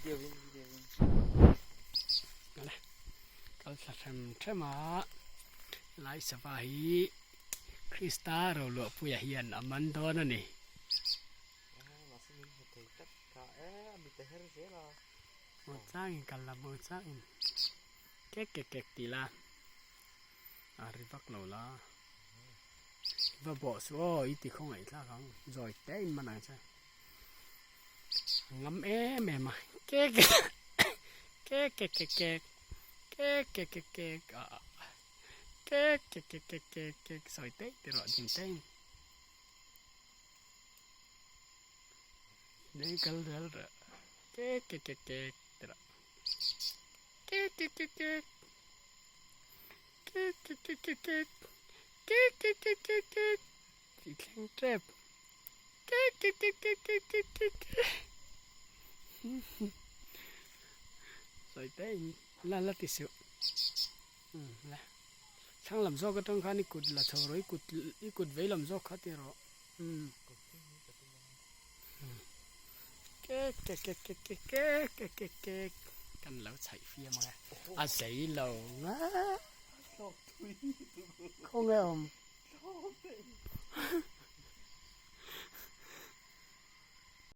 Video in video in. Ale kal thla them them a lai sava hi Krista Roluahpuia hian a man dawn a ni. Mahse min hmu thei tlat kha e a mit a her zel a. Maw changin kal la maw changin kek kek kek ti la a ri vak lo la va bawh suh aw i ti khawngaih thlak ang zawi te in man ang che a ngam em em a kek kek kek kek kek kek kek kek kek a kek kek kek kek kek kek sawi te ti rawh ding te in. Nei kal zel reh kek kek kek kek ti rawh kek kek kek kek kek kek kek kek kek kek kek kek kek kek tih thleng tep kek kek kek kek kek kek kek sawi te in la la ti suh umm la thlang lam zawk atang khan i kut la chho rawh i kut i kut vei lam zawk kha ti rawh umm. Kek kek kek kek kek kek kek kek kek kan lo chhaih fiam ang e a zei lo nga khawnge awm.